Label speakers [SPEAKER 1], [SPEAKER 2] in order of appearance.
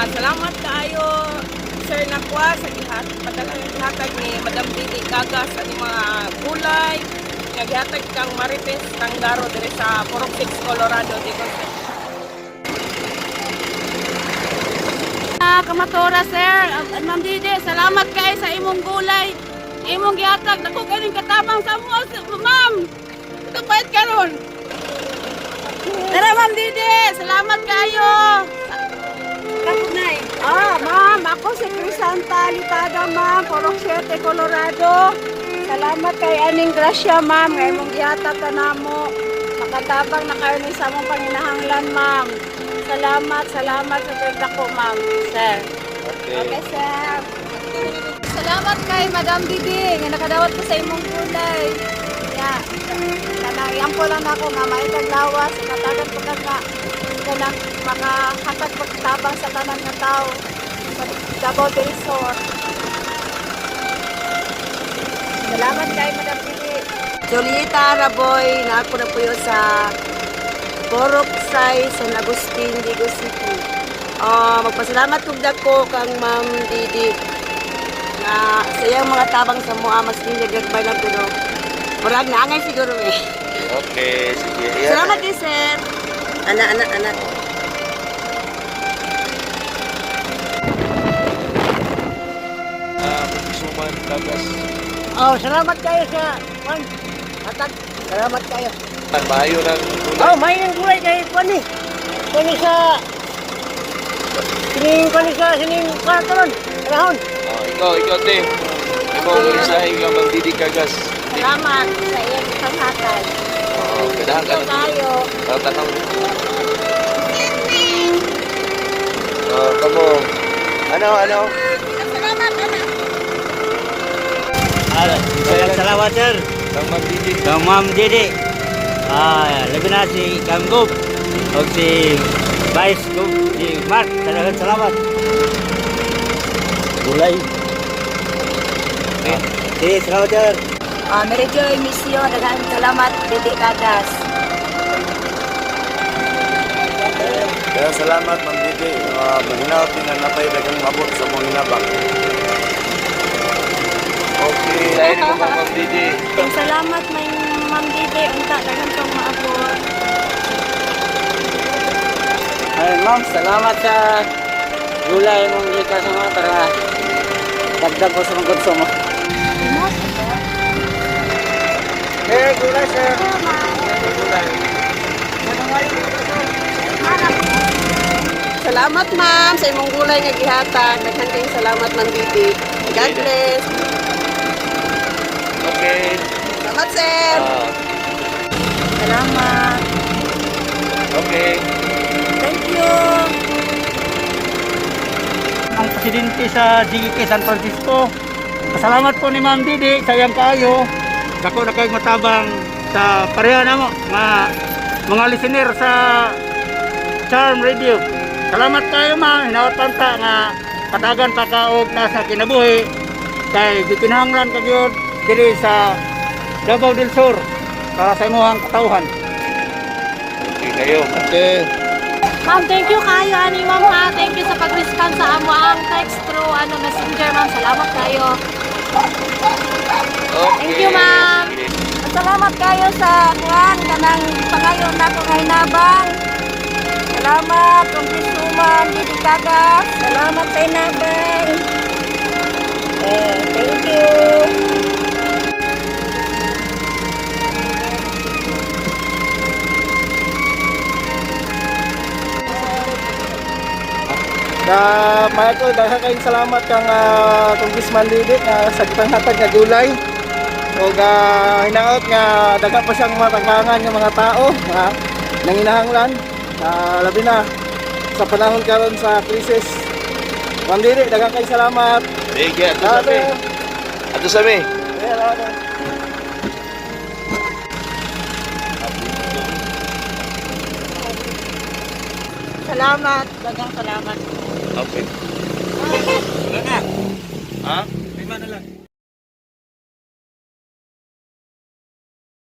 [SPEAKER 1] Salamat kaayo, Sir Nakwa, sa gihat padala nga gihatag ni Madam Didi Cagas ani mga gulay nga gihatag kang Marites Tangdaro diri sa Purok 6, Colorado, Digos.
[SPEAKER 2] Kamatora, sir. Ma'am Didi, salamat kay sa imong gulay. Imong gihatag dako kaning katabang sa mo, ma'am. Kapait karon. Tara, Ma'am Didi, salamat kayo.
[SPEAKER 3] Kapunay. Ma'am, ako si Crisanta Litada, ma'am, Purok 7, Colorado. Salamat kay aning grasya, ma'am, nga imong gihatag kanamo. Makatabang na kayo ni sa among panginahanglan, ma'am. Salamat, salamat sa dako, ma'am. Sir.
[SPEAKER 4] Okay.
[SPEAKER 3] Okay, sir.
[SPEAKER 2] Salamat kay Madam Didi nga nakadawat ko sa imong gulay.
[SPEAKER 3] Ya. Kanang yampo lang ako nga maitag lawas, katagan ko nga kanang makahatag pagtabang sa tanan nga tao sa Davao del Sur. Salamat kay Madam Didi.
[SPEAKER 5] Julieta Raboy, na ako na po yun sa Porok Sai, San Agustin, Digos City. Magpasalamat kog dako kang Ma'am Didi nga sa iyang mga tabang sa mua mas gagmay lang pero murag naangay siguro eh.
[SPEAKER 4] Okay, sige. Ayan.
[SPEAKER 5] Salamat din, sir. Ana, ana, ana.
[SPEAKER 4] Congresswoman Cagas.
[SPEAKER 6] Oh, salamat kayo sa kwan. Hatag. Salamat kayo.
[SPEAKER 4] Maayo ng gulay.
[SPEAKER 6] Oh, may nang gulay kay kwan ni. Kwan ni sa sining kwan ni sa sining kwan karon. Panahon.
[SPEAKER 4] Oh, ikaw, te. Ikaw ang mensahe nga Ma'am Didi Cagas.
[SPEAKER 3] Salamat sa iyong panghatag.
[SPEAKER 4] Oo, ganahan ka
[SPEAKER 3] Ito
[SPEAKER 4] na.
[SPEAKER 3] kayo.
[SPEAKER 4] Tatanong. Oh, kamo. Ano, ano?
[SPEAKER 3] Salamat, anak.
[SPEAKER 7] Daghang salamat, sir.
[SPEAKER 4] Kang Ma'am Didi.
[SPEAKER 7] Kang Ma'am Didi. Labi na si Kang Gob o si Vice Gob, si Mark. Daghang salamat. Gulay.
[SPEAKER 4] Okay.
[SPEAKER 7] Sige, salamat, sir.
[SPEAKER 5] Mary Joy Mission, daghang salamat Didi Cagas.
[SPEAKER 8] Kaya salamat, Ma'am Didi. Maghinaot din na napay daghang mabot sa mong hinabang.
[SPEAKER 4] Okay. Dahil mo kang Ma'am Didi.
[SPEAKER 3] Salamat may Ma'am Didi unta daghan kang maabot.
[SPEAKER 7] Ay, ma'am, salamat sa gulay mong gikas mo para dagdag ko sa mga konsumo.
[SPEAKER 6] Sir, gulay, sir.
[SPEAKER 1] Salamat, ma'am, sa imong gulay nga gihatag. Daghan kayong salamat, Ma'am Didi. God bless.
[SPEAKER 4] Okay.
[SPEAKER 1] Salamat, sir.
[SPEAKER 5] Salamat.
[SPEAKER 4] Okay.
[SPEAKER 5] Thank you.
[SPEAKER 7] Ang presidente sa GK San Francisco. Pasalamat po ni Ma'am Didi, sayang kaayo. Dako na kayong matabang sa pareha namo nga mga listener sa Charm Radio. Salamat kayo, ma'am, hinaot panta nga patagan pa ka og nasa kinabuhi kay gikinahanglan ka gyud diri sa Davao del Sur para sa imong katawhan.
[SPEAKER 4] Okay kayo.
[SPEAKER 7] Okay.
[SPEAKER 2] Ma'am, thank you kayo ani ma'am ha. Thank you sa pag-respond sa amo ang text through ano messenger, ma'am. Salamat kayo.
[SPEAKER 4] Okay.
[SPEAKER 2] Thank you, ma'am.
[SPEAKER 4] Sige.
[SPEAKER 3] Salamat kayo sa kuan kanang pangayo nako nga hinabang. Salamat, Congresswoman Didi Cagas. Salamat sa hinabang. Eh, thank you.
[SPEAKER 9] Na Michael, daghan kayong salamat kang Congressman Didi nga sa gipanghatag nga gulay. Ug hinaot nga daghan pa siyang matabangan nga mga tao nga nanginahanglan, labi na sa panahon karon sa krisis. Ma'am Didi, daghan kayong salamat.
[SPEAKER 4] Sige, ato sa mi. Ato sa mi.
[SPEAKER 9] Yeah,
[SPEAKER 1] Salamat, daghang salamat.
[SPEAKER 4] Okay. Ha?